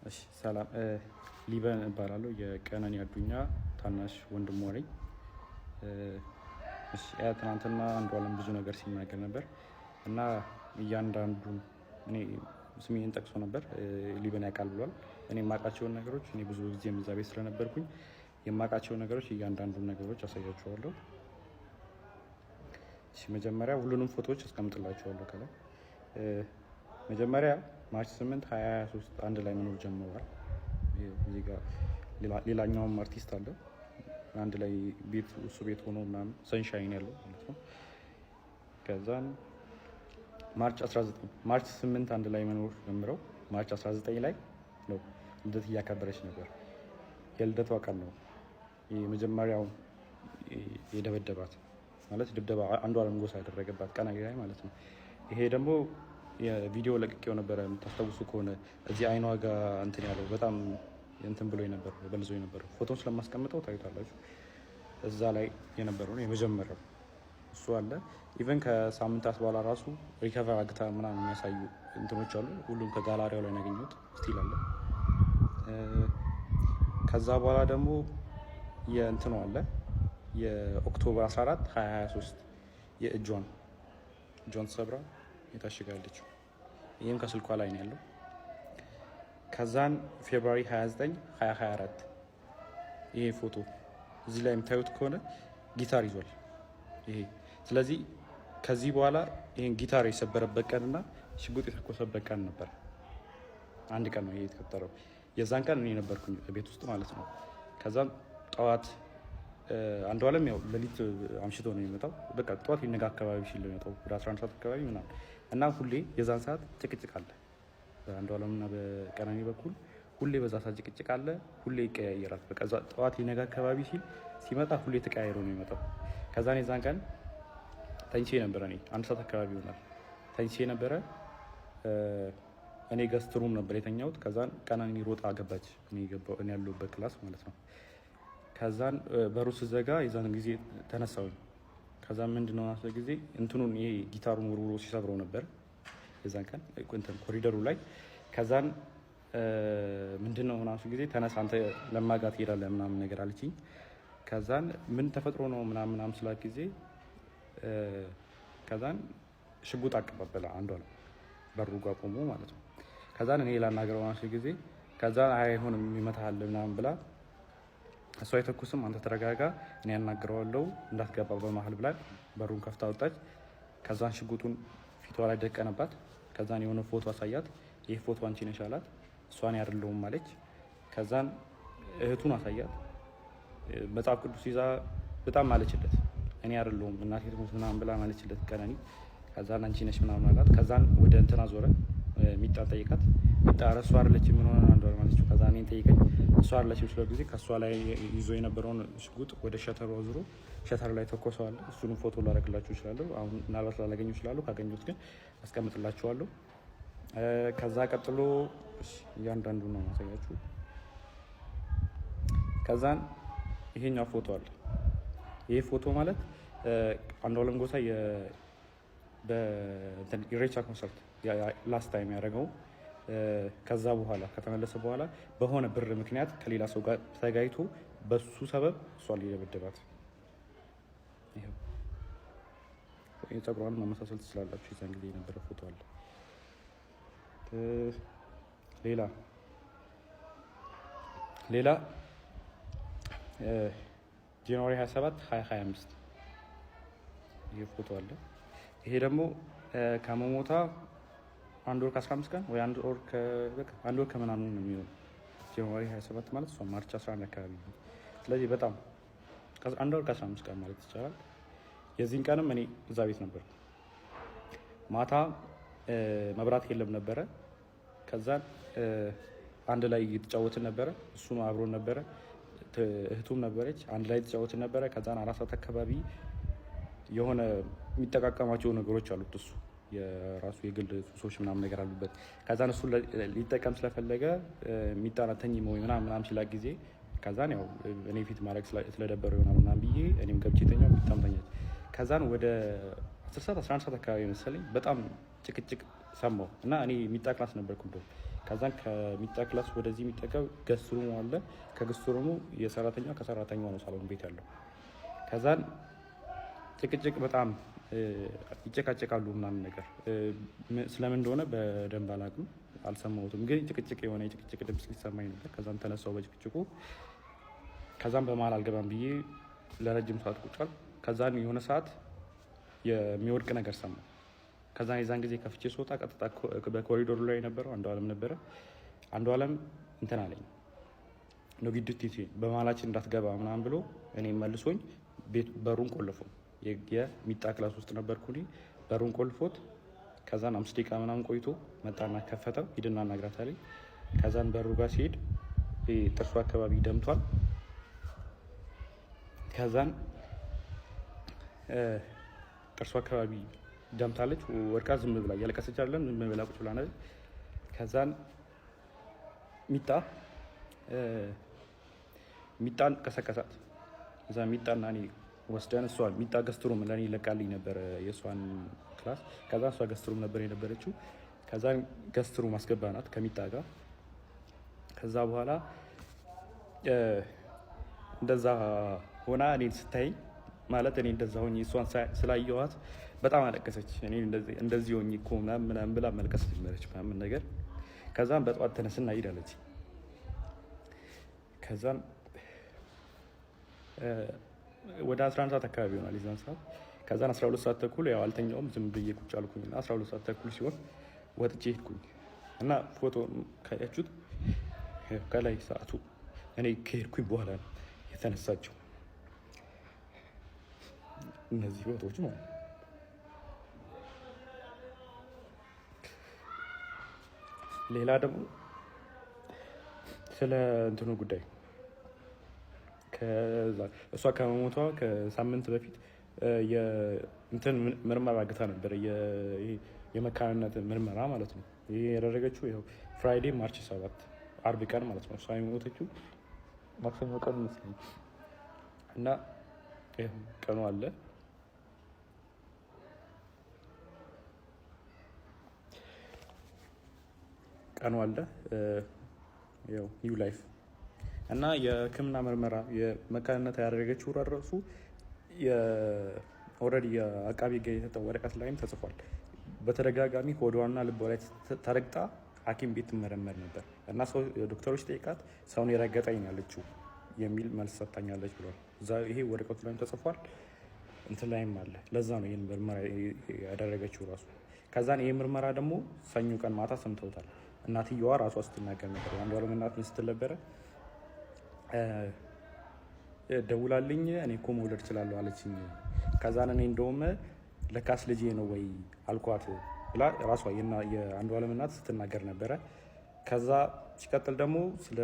እሺ ሰላም፣ ሊበን እባላለሁ። የቀነኒ አዱኛ ታናሽ ወንድሟ ነኝ። እሺ ትናንትና አንዷለም ብዙ ነገር ሲናገር ነበር እና እያንዳንዱን እኔ ስሜን ጠቅሶ ነበር። ሊበን ያውቃል ብሏል። እኔ የማውቃቸውን ነገሮች፣ እኔ ብዙ ጊዜ እዛ ቤት ስለነበርኩኝ የማውቃቸውን ነገሮች እያንዳንዱን ነገሮች አሳያችኋለሁ። እሺ መጀመሪያ ሁሉንም ፎቶዎች አስቀምጥላችኋለሁ ከላይ። መጀመሪያ March 8 2023 አንድ ላይ መኖር ጀምረዋል። እዚህ ጋር ሌላኛውም አርቲስት አለ፣ አንድ ላይ ቤት እሱ ቤት ሆኖ ምናምን ሰንሻይን ያለው ማለት ነው። ከዛን March 19፣ March 8 አንድ ላይ መኖር ጀምረው March 19 ላይ ነው ልደት እያከበረች ነበር። የልደቷ ቀን ነው የመጀመሪያው የደበደባት፣ ማለት ድብደባ አንዷለም ጎሳ ያደረገባት ቀን ላይ ማለት ነው። ይሄ ደግሞ የቪዲዮ ለቅቄው ነበረ፣ የምታስታውሱ ከሆነ እዚህ አይኗ ጋር እንትን ያለው፣ በጣም እንትን ብሎ ነበር፣ በልዞ የነበረው ፎቶን ስለማስቀምጠው ታዩታላችሁ። እዛ ላይ የነበረው ነው የመጀመሪያው እሱ አለ። Even ከሳምንታት በኋላ ራሱ recover አግታ ምናምን የሚያሳዩ እንትኖች አሉ። ሁሉም ከጋላሪያው ላይ ያገኘሁት still አለ። ከዛ በኋላ ደግሞ የእንትኑ አለ፣ የ October 14 2023 የእጇን እጇን ተሰብራ የታሽጋለችው። ይህም ከስልኳ ላይ ነው ያለው። ከዛን February 29 2024 ይሄ ፎቶ እዚህ ላይ የምታዩት ከሆነ ጊታር ይዟል። ይሄ ስለዚህ ከዚህ በኋላ ይሄን ጊታር የሰበረበት ቀንና ሽጉጥ የተኮሰበት ቀን ነበር። አንድ ቀን ነው ይሄ የተፈጠረው። የዛን ቀን እኔ ነበርኩኝ ቤት ውስጥ ማለት ነው። ከዛም ጠዋት አንዷለም ያው ሌሊት አምሽቶ ነው የሚመጣው። በቃ ጠዋት ሊነጋ አካባቢ ሲል ነው የሚመጣው፣ ወደ 11 ሰዓት አካባቢ ምናምን። እና ሁሌ የዛን ሰዓት ጭቅጭቅ አለ በአንዷለም እና በቀነኒ በኩል። ሁሌ በዛ ሰዓት ጭቅጭቅ አለ። ሁሌ ይቀያየራል። በቃ ጠዋት ሊነጋ አካባቢ ሲል ሲመጣ ሁሌ ተቀያይሮ ነው የሚመጣው። ከዛን የዛን ቀን ተኝቼ ነበረ። እኔ 1 ሰዓት አካባቢ ይሆናል ተኝቼ ነበረ። እኔ guest room ነበር የተኛሁት። ከዛን ቀነኒ ሮጣ ገባች፣ እኔ ያለሁበት class ማለት ነው። ከዛን በሩ ስዘጋ የዛን ጊዜ ተነሳሁኝ። ከዛን ምንድነው ጊዜ እንትኑን ይሄ ጊታሩን ወርውሮ ሲሰብረው ነበር የዛን ቀን እንትን ኮሪደሩ ላይ። ከዛን ምንድነው ምናምን ጊዜ ተነሳ አንተ ለማጋ ትሄዳለህ ምናምን ነገር አለችኝ። ከዛን ምን ተፈጥሮ ነው ምናምን ምናምን ስላት ጊዜ ከዛን ሽጉጥ አቀባበለ አንዷ ነው በሩ ጋር ቆሞ ማለት ነው። ከዛን እኔ ላናገረው ምናምን ጊዜ ከዛን አይሆንም ይመታሃል ምናምን ብላ፣ እሱ አይተኩስም፣ አንተ ተረጋጋ፣ እኔ ያናግረዋለሁ፣ እንዳትገባ በመሀል ብላ በሩን ከፍታ ወጣች። ከዛን ሽጉጡን ፊቷ ላይ ደቀነባት። ከዛን የሆነ ፎቶ አሳያት። ይህ ፎቶ አንቺ ነሽ አላት። እሷን አይደለሁም አለች። ከዛን እህቱን አሳያት። መጽሐፍ ቅዱስ ይዛ በጣም ማለችለት። እኔ አይደለሁም እናቴ ትሙት ምናምን ብላ ማለችለት ቀነኒ። ከዛን አንቺ ነሽ ምናምን አላት። ከዛን ወደ እንትና ዞረ፣ ሚጣን ጠይቃት። ሚጣ ኧረ እሷ አይደለችም፣ ምን ሆነ አንዷ ማለችው። ከዛ እኔን ጠይቀኝ፣ እሷ አይደለችም ስለ ጊዜ ከእሷ ላይ ይዞ የነበረውን ሽጉጥ ወደ shutter ኡ አዙሮ shutter ላይ ተኮሰዋል። እሱንም ፎቶ ላደርግላችሁ እችላለሁ። አሁን ምናልባት ላላገኙ እችላለሁ። ካገኙት ግን አስቀምጥላችኋለሁ። ከዛ ቀጥሎ እያንዳንዱ ነው ማሳያችሁ። ከዛን ይሄኛው ፎቶ አለ። ይሄ ፎቶ ማለት አንዷለም ጎሳ በኢሬቻ ኮንሰርት last time ያደረገው፣ ከዛ በኋላ ከተመለሰ በኋላ በሆነ ብር ምክንያት ከሌላ ሰው ጋር ተጋይቶ በሱ ሰበብ እሷን ሊደበድባት። የፀጉሯን ማመሳሰል ትችላላችሁ። የዛን ጊዜ የነበረ ፎቶ አለ። ሌላ ሌላ January 27 2025 ይሄ ፎቶ አለ። ይሄ ደግሞ ከመሞታ አንድ ወር ከ15 ቀን ወይ አንድ ወር ከምናምን ነው የሚሆነው። January 27 ማለት እሷ March 11 አካባቢ ነው። ስለዚህ በጣም አንድ ወር ከ15 ቀን ማለት ይቻላል። የዚህን ቀንም እኔ እዛ ቤት ነበርኩ። ማታ መብራት የለም ነበረ። ከዛን አንድ ላይ እየተጫወትን ነበረ። እሱም አብሮን ነበረ፣ እህቱም ነበረች። አንድ ላይ የተጫወትን ነበረ። ከዛን 4 ሰዓት አካባቢ የሆነ የሚጠቃቀማቸው ነገሮች አሉት፣ እሱ የራሱ የግል ሱሶች ምናምን ነገር አሉበት። ከዛን እሱ ሊጠቀም ስለፈለገ የሚጣና ተኝ ወይ ምናምን ምናምን ሲላ ጊዜ ከዛን ያው እኔ ፊት ማድረግ ስለደበረው ይሆናል ምናምን ብዬ እኔም ገብቼ ተኛው፣ ሚጣም ተኛች። ከዛን ወደ 10 ሰዓት 11 ሰዓት አካባቢ መሰለኝ በጣም ጭቅጭቅ ሰማሁ እና እኔ ሚጣ class ነበርኩ እንደውም። ከዛን ከሚጣ class ወደዚህ የሚጠጋው guest room ኡ አለ። ከ guest room ኡ የሰራተኛ፣ ከሰራተኛዋ ነው ሳሎን ቤት ያለው። ከዛን ጭቅጭቅ በጣም ይጨቃጨቃሉ ምናምን ነገር፣ ስለምን እንደሆነ በደንብ አላውቅም፣ አልሰማሁትም። ግን ጭቅጭቅ የሆነ የጭቅጭቅ ድምፅ ሊሰማኝ ነበር። ከዛም ተነሳው በጭቅጭቁ። ከዛም በመሀል አልገባም ብዬ ለረጅም ሰዓት ቁጭ አልኩ። ከዛን የሆነ ሰዓት የሚወድቅ ነገር ሰማሁ። ከዛን የዛን ጊዜ ከፍቼ ስወጣ ቀጥታ በኮሪዶሩ ላይ የነበረው አንዱ አለም ነበረ። አንዱ አለም እንትን አለኝ ነው ግድት በመሀላችን እንዳትገባ ምናምን ብሎ እኔ መልሶኝ ቤት በሩን ቆልፎ፣ የሚጣ class ውስጥ ነበርኩ እኔ፣ በሩን ቆልፎት ከዛን 5 ደቂቃ ምናምን ቆይቶ መጣና ከፈተው። ሂድና አናግራት አለኝ። ከዛን በሩ ጋር ሲሄድ ጥርሱ አካባቢ ደምቷል። ከዛን ጥርሱ አካባቢ ደምታለች። ወድቃ ዝም ብላ እያለቀሰች አይደለም፣ ዝም ብላ ቁጭ ብላ ነች። ከዛን ሚጣን ቀሰቀሳት። እዛ ሚጣና እኔ ወስደን እሷ ሚጣ guest room ለእኔ ለቃልኝ ነበረ የእሷን class። ከዛ እሷ guest room ነበር የነበረችው። ከዛ guest room አስገባናት ከሚጣ ጋር። ከዛ በኋላ እንደዛ ሆና እኔን ስታይኝ፣ ማለት እኔ እንደዛ ሆኜ እሷን ስላየኋት በጣም አለቀሰች። እኔ እንደዚህ ሆኜ እኮ ምናምን ምናምን ብላ መልቀስ ጀመረች ምናምን ነገር። ከዛም በጠዋት ተነስና ሂድ አለች። ከዛም ወደ 11 ሰዓት አካባቢ ይሆናል የዛን ሰዓት። ከዛን 12 ሰዓት ተኩል ያው አልተኛውም፣ ዝም ብዬ ቁጭ አልኩኝ እና 12 ሰዓት ተኩል ሲሆን ወጥቼ ሄድኩኝ እና ፎቶ ካያችሁት ከላይ ሰዓቱ እኔ ከሄድኩኝ በኋላ ነው የተነሳችው እነዚህ ፎቶዎች ማለት ነው። ሌላ ደግሞ ስለ እንትኑ ጉዳይ፣ እሷ ከመሞቷ ከሳምንት በፊት እንትን ምርመራ አግታ ነበረ፣ የመካንነት ምርመራ ማለት ነው። ይሄ ያደረገችው ይኸው Friday March 7፣ አርብ ቀን ማለት ነው። እሷ የሞተችው ማክሰኞ ቀን ይመስለኛል። እና ይኸው ቀኑ አለ። ቀኑ አለ። ያው New Life እና የሕክምና ምርመራ የመካንነት ያደረገችው ራሱ already የአቃቢ ሕግ የሰጠው ወረቀት ላይም ተጽፏል። በተደጋጋሚ ሆዷና ልቧ ላይ ተረግጣ ሐኪም ቤት ትመረመር ነበር እና ሰው ዶክተሮች ጠይቃት ሰውን የረገጠኝ ያለችው የሚል መልስ ሰጥታኛለች ብሏል። ይሄ ወረቀቱ ላይም ተጽፏል፣ እንትን ላይም አለ። ለዛ ነው ይህን ምርመራ ያደረገችው ራሱ። ከዛን ይህ ምርመራ ደግሞ ሰኞ ቀን ማታ ሰምተውታል። እናትየዋ ራሷ ስትናገር ነበር። የአንዱዓለም እናት ምን ስትል ነበረ? ደውላልኝ እኔ እኮ መውለድ እችላለሁ አለችኝ። ከዛን እኔ እንደውም ለካስ ልጄ ነው ወይ አልኳት ብላ ራሷ የአንዱዓለም እናት ስትናገር ነበረ። ከዛ ሲቀጥል ደግሞ ስለ